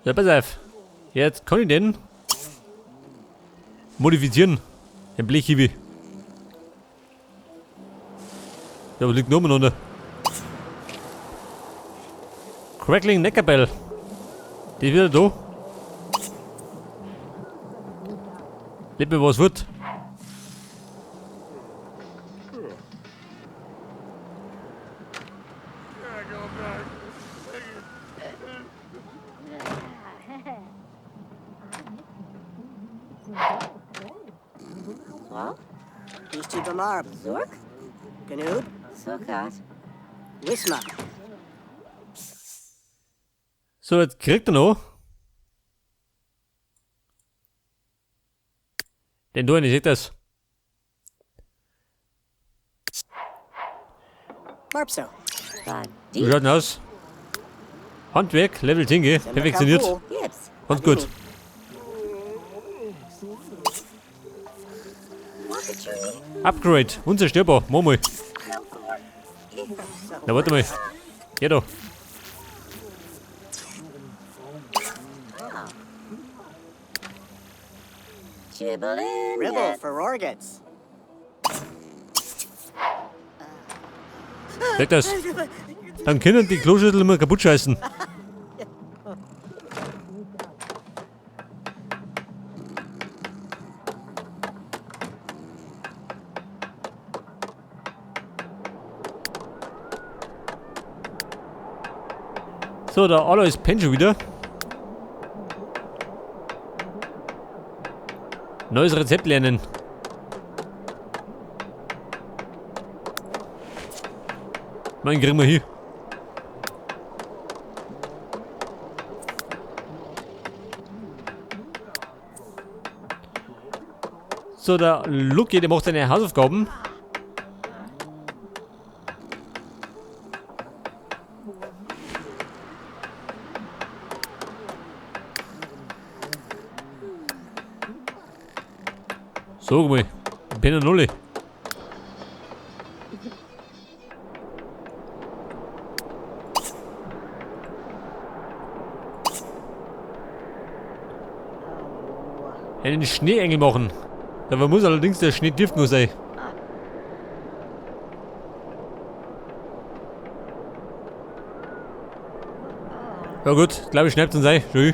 So, pass auf. Jetzt kann ich den modifizieren. Den Blechhiwi. Ja, was liegt noch umeinander? Crackling Neckerbell. Die ist wieder da. Nicht mehr was wird. So, jetzt kriegt er noch. Den da, ich seht das. Wie schaut denn aus? Handwerk, Level 10, gell? Perfektioniert. Ganz gut. Upgrade, unzerstörbar. Mach mal. Na, warte mal. Geh da. Ribble for Orgets. Sag das. Dann können die Kloschüssel immer kaputt scheißen. So, der Alois pennt schon wieder. Neues Rezept lernen. Mein kriegen wir hier. So, der Lucky, der macht seine Hausaufgaben. So, guck mal. Bin der Nulle. Einen Schneeengel machen. Dabei muss allerdings der Schnee tief genug sein. Ja gut, glaube ich, schnappt uns ein. Schön.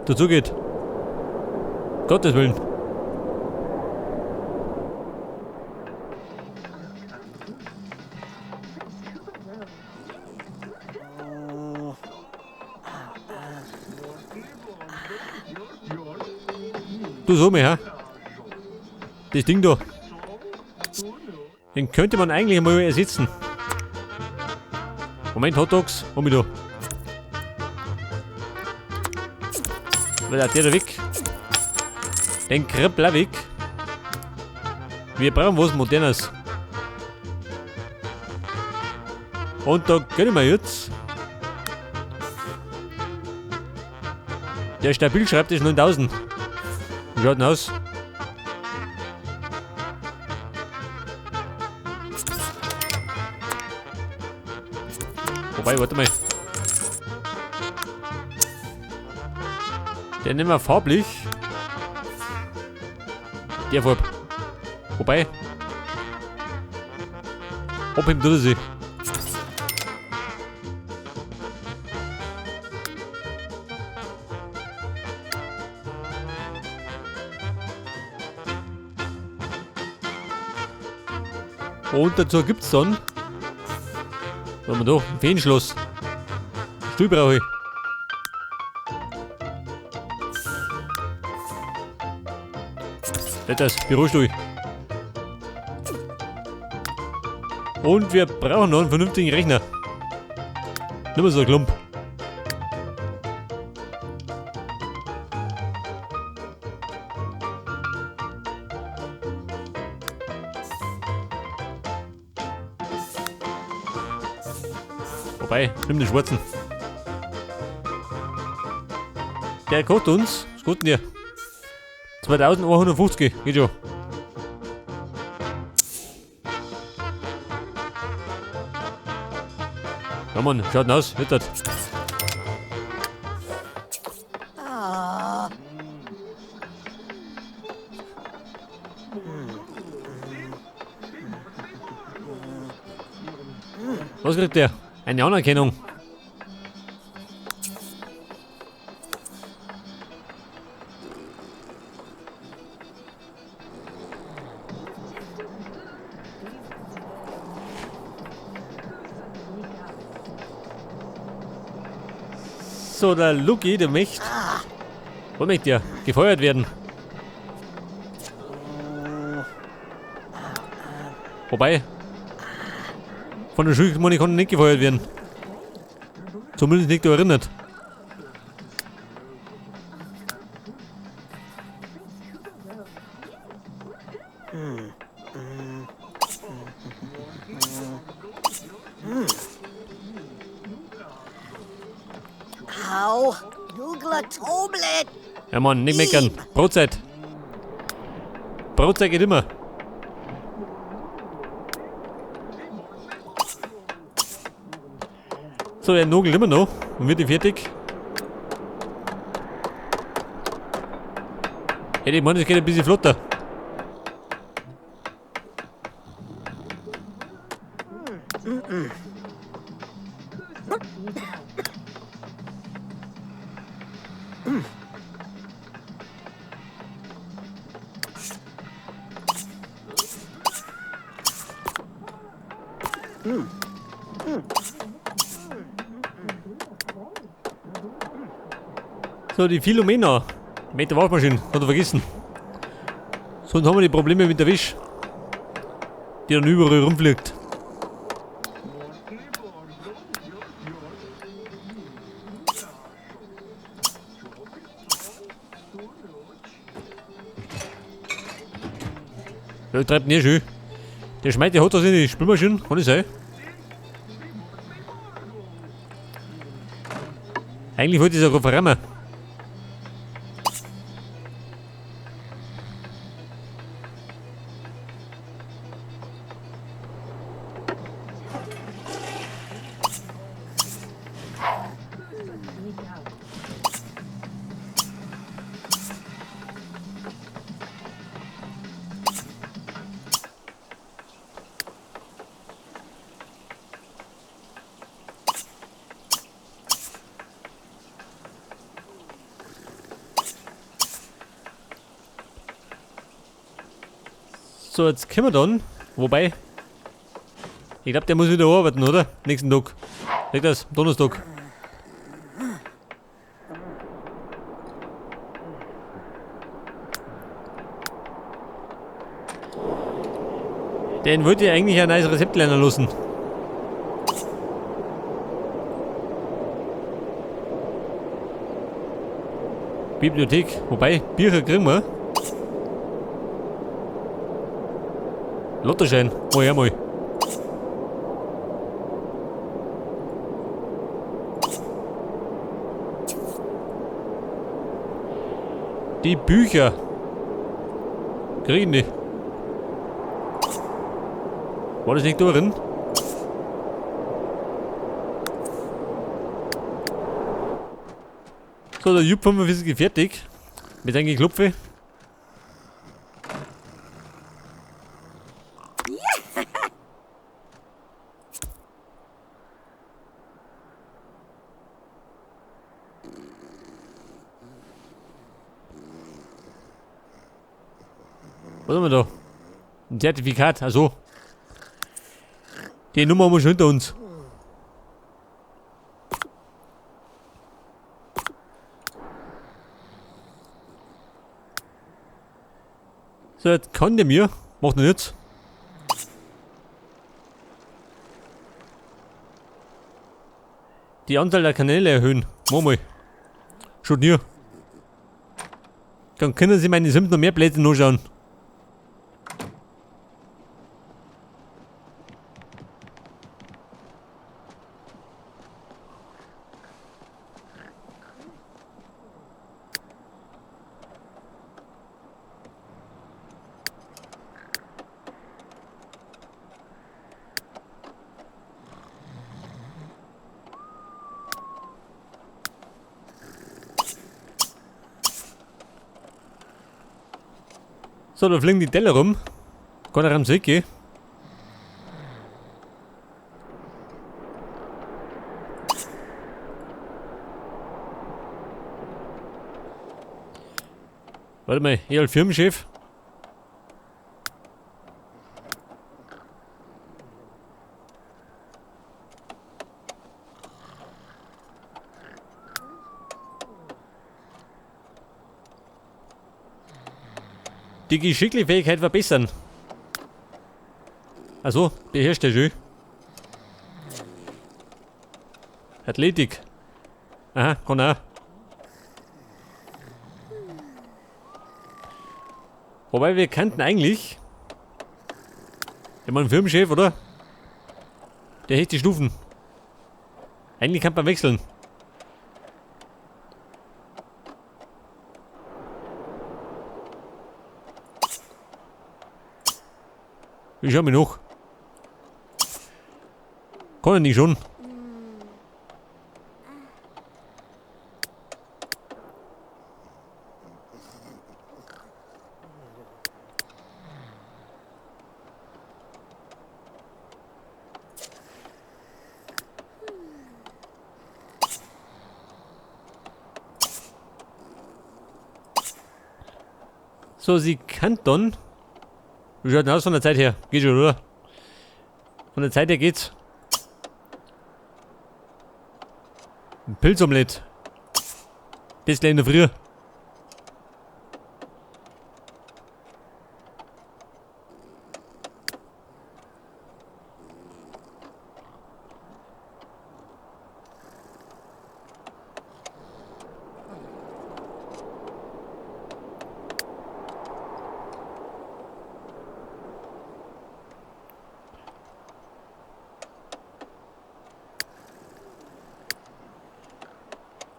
Dazu geht. Gottes Willen. Du so mehr, hä? Das Ding da. Den könnte man eigentlich mal ersetzen. Moment, Hotdogs, hol mich da. Weil der da weg. Den Kreppel auch weg. Wir brauchen was Modernes. Und da gönnen wir jetzt. Der Stabilschreibtisch 9000. Wie schaut denn aus? Wobei, warte mal. Den nehmen wir farblich. Der Farbe. Wobei. Abheben tut er sich. Und dazu gibt's dann. Was haben wir da? Ein Feenschloss. Stuhl brauche ich. Das ist Bürostuhl. Und wir brauchen noch einen vernünftigen Rechner. Nimm mal so einen Klump. Wobei, nimm den schwarzen. Der kostet uns, was kostet denn der? 2150, geht schon. Ja Mann, schaut denn aus, wird das. Was kriegt der? Eine Anerkennung. So, der Lucky, der möchte. Wo möchte der? Gefeuert werden. Wobei, von der Schulgemone konnte nicht gefeuert werden. Zumindest nicht erinnert. Au, Nugla Toblet. Ja Mann, nicht meckern. Brotzeit. Brotzeit geht immer. So, er nogelt immer noch und wird fertig. Hätte ich gemeint, es geht ein bisschen flotter. So, die Philomena mit der Waschmaschine, hat er vergessen. Sonst haben wir die Probleme mit der Wäsche, die dann überall rumfliegt. Ja, treibt nicht schön. Der schmeißt die Hotdog in die Spülmaschine, kann das sein? Eigentlich wollte ich es ja gerade verrammen. So, jetzt können wir dann. Wobei, ich glaube, der muss wieder arbeiten, oder? Nächsten Tag. Sag das, Donnerstag. Den wollte ich eigentlich ein neues Rezept lernen lassen. Bibliothek, wobei, Bücher kriegen wir. Lottoschein, mal her mal. Die Bücher. Kriegen die. War das nicht da drin? So, der Jupp 45 ist fertig. Mit seinem Geklopfe. Was haben wir da? Ein Zertifikat, also. Die Nummer haben wir schon hinter uns. So, jetzt kann der mir. Macht er jetzt. Die Anzahl der Kanäle erhöhen. Mach mal. Schon hier. Dann können Sie meine Sims noch mehr Plätze anschauen. So, da fliegen die Teller rum. Kann er am Weg gehen. Warte mal, ich als Firmenchef. Die Geschicklichkeit verbessern. Also, beherrscht er schön. Athletik. Aha, kann auch. Wobei wir könnten eigentlich. Ich meine, Firmenchef, oder? Der hält die Stufen. Eigentlich kann man wechseln. Ich schau mir noch. Kann ich nicht schon. So, sie kann dann. Wie schaut denn aus von der Zeit her? Geht schon, oder? Von der Zeit her geht's. Ein Pilzomelett. Das gleich in der Früh.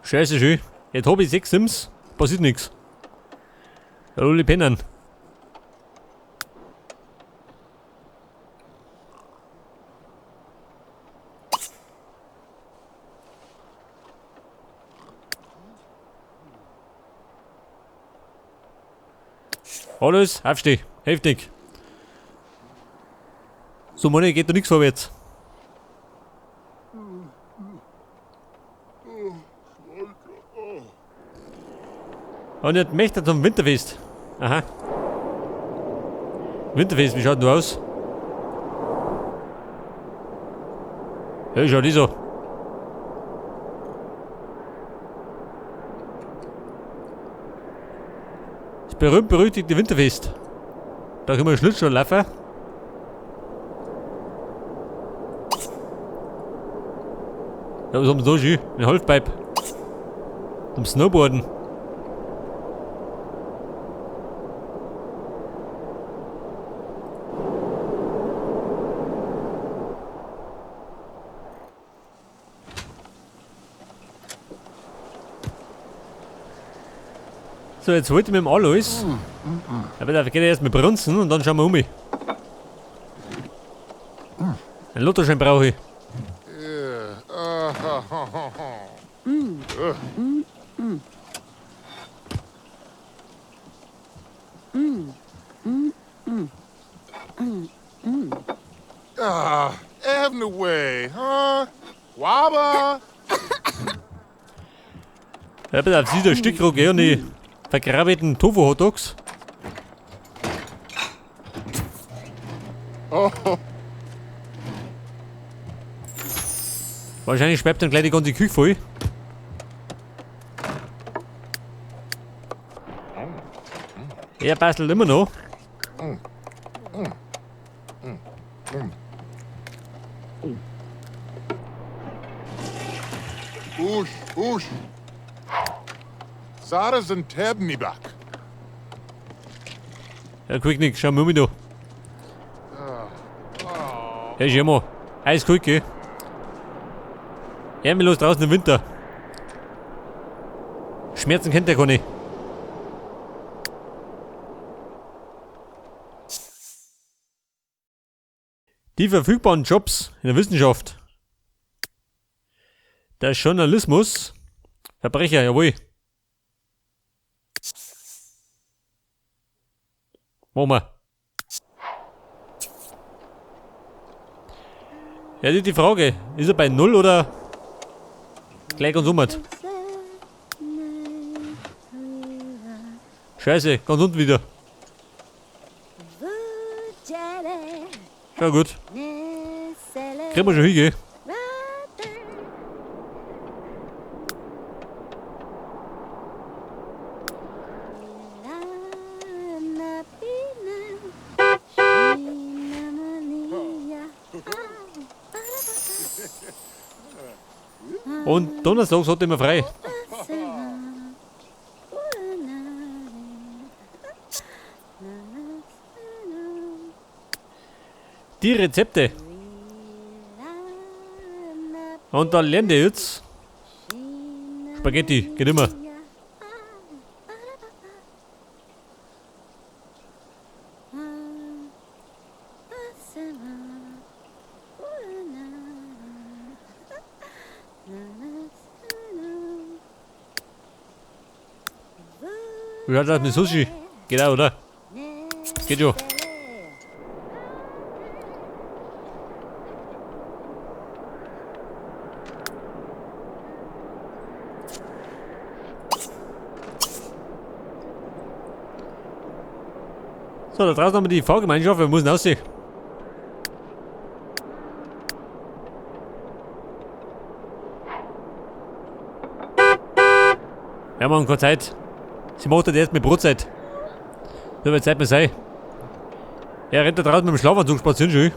Scheiße schön. Jetzt hab ich 6 Sims, passiert nix. Da alle pennen. Alles, aufsteh, heftig. So, Mann, geht da nix vorwärts. Und jetzt möchte zum Winterfest. Aha. Winterfest, wie schaut denn du aus? Ja, schaut die so. Das berühmt-berüchtigte Winterfest. Da können wir Schlittschuh laufen. Ja, was haben sie da schön? Eine Halfpipe. Zum Snowboarden. So, jetzt wollte ich mit dem Alois. Aber da geht er erst mit Brunzen und dann schauen wir um mich. Einen Lottoschein brauche ich. Ah, Avnaway, huh? Waba! Ja, bitte auf sie der Stückrock, ja, und die vergrabeten Tofu-Hotdogs. Oh. Wahrscheinlich schreibt dann gleich die ganze Küche voll. Er bastelt immer noch. Usch, usch. Saras und Tebnibak. Ja, quick nix, schau mal um da. Ja, ist immer eiskalt, gell? Ärmellos draußen im Winter. Schmerzen kennt der gar nicht. Die verfügbaren Jobs in der Wissenschaft. Der Journalismus. Verbrecher, jawohl. Machen wir. Ja, die Frage, ist er bei 0 oder gleich ganz um? Scheiße, ganz unten wieder. Ja gut. Kriegen wir schon hin, gell? Und donnerstags hat er immer frei. Die Rezepte. Und da lernt ihr jetzt. Spaghetti, geht immer. Wie hat das mit Sushi? Geht auch, oder? Geht schon. So, da draußen haben wir die Fahrgemeinschaft, wir müssen aussehen. Ja, man, keine Zeit. Sie macht das erst mit Brotzeit. So wird Zeit mehr sein. Er rennt da draußen mit dem Schlafanzug spazieren schon.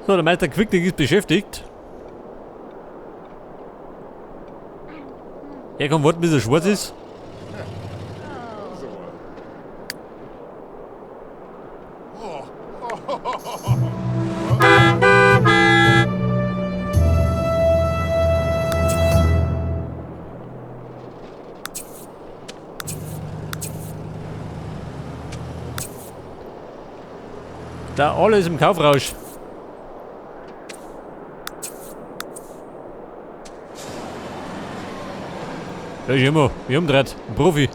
So, der Meister Quickling ist beschäftigt. Er kann warten, bis er schwarz ist. Da alles im Kaufrausch. Da ist immer, wie umdreht, ein Profi.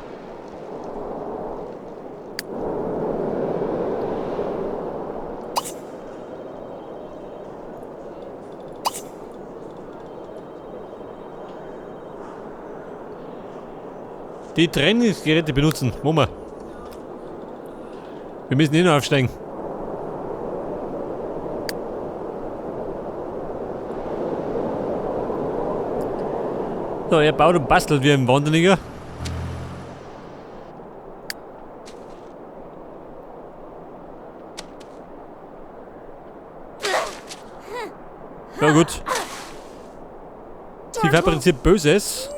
Die Trainingsgeräte benutzen, Mama. Wir müssen eh noch aufsteigen. So, er baut und bastelt wie ein Wahnsinniger. Ja gut. Sie fabriziert Böses.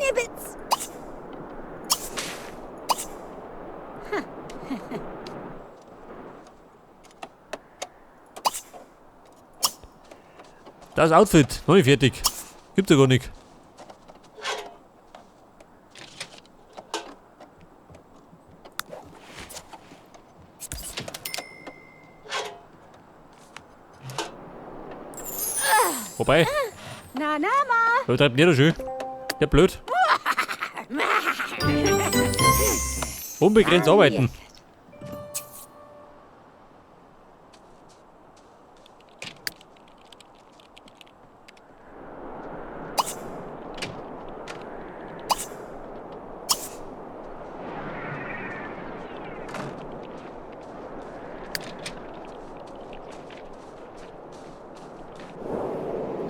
Das Outfit, noch nicht fertig. Gibt's ja gar nicht. Wobei. Na, na, ma. Da treibt jeder schön. Der blöd. Unbegrenzt arbeiten.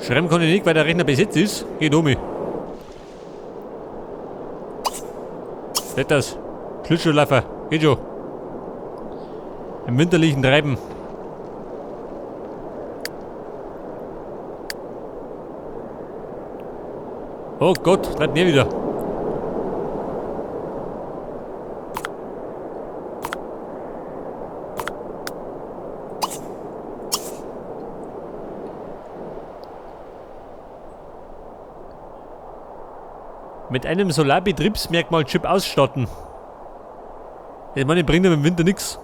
Schreiben kann ich nicht, weil der Rechner besetzt ist. Geht um mich. Nicht das. Schlittschuhlaufer. Geht schon. Im winterlichen Treiben. Oh Gott, treibt mir wieder. Mit einem Solarbetriebsmerkmal-Chip ausstatten. Ich meine, bringt im Winter nix.